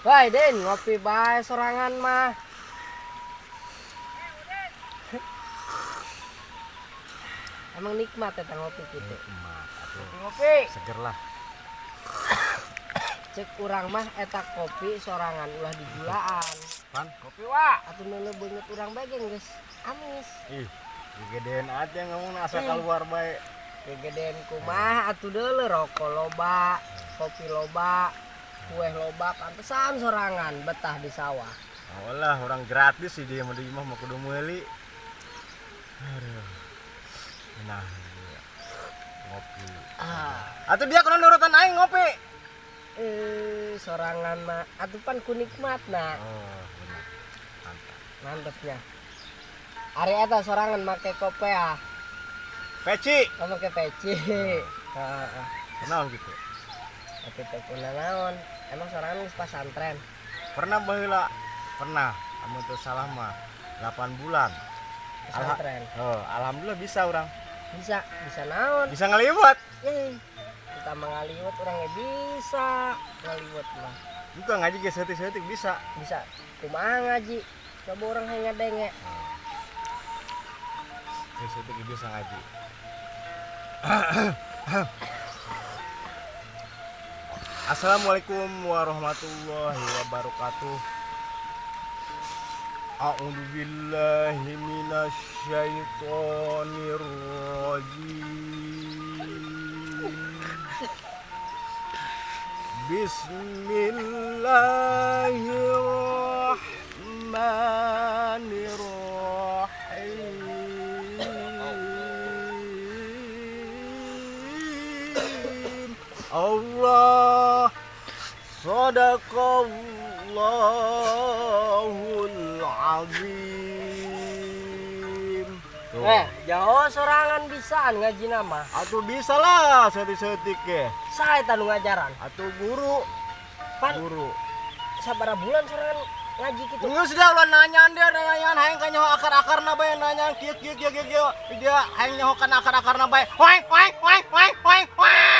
Woi, Den, ngopi bae sorangan mah. Emang nikmat eta ngopi kitu. Nikmat atuh. Ngopi. Seger lah. Cek urang mah eta kopi sorangan ulah digulaan. Pan. Kopi wa, atuh neuleuh beungeut urang bae ge geus amis. Ih, gegedean aja ngomong asa keluar bae. Gegedean kumaha atuh deuleu rokok loba, kopi loba, kue loba, pantesan sorangan betah di sawah. Oh lah, orang gratis sih dia mah di imah mah kudu meuli. Aduh. Nah, iya. Ngopi. Ah, Atuh dia kudu nurutan aing ngopi. Sorangan mah atuh pan ku nikmatna. Oh, benar. Mantap. Mantepnya. Ari eta sorangan make kopea, Peci. oh, make peci. Heeh. Kenal gitu. Tapi teh naon? Emang sorangan geus pasantren? Pernah baheula. Pernah. Amun teu salah mah 8 bulan. Pesantren. Oh, alhamdulillah bisa orang. Bisa, bisa naon? Bisa ngeliwat. Kita mengaliwat orangnya bisa ngaliwat mah. Juga ngaji ge seutik-seutik bisa. Bisa. Kumaha ngaji? Coba orang hayang ngadenge. Ge seutik bisa ngaji. Assalamualaikum warahmatullahi wabarakatuh. A'udzu billahi minasyaitonir rajim. Bismillahirrahmanirrahim. Allah Sadaqallahul azim. Tuh. Jauh sorangan bisaan ngaji nama. Atuh bisa lah seutik-seutik ge. Saha eta nu ngajaran? Atuh guru. Pan Guru. sabaraha bulan sorangan ngaji kitu? Geus dah ulah nanyaan dia nanyaan hayang ka nyaho akar-akarna bae nanyaan kieu kieu kieu kieu kieu. Dia hayang nyaho kana akar-akarna bae. Hoeng hoeng hoeng hoeng hoeng hoeng.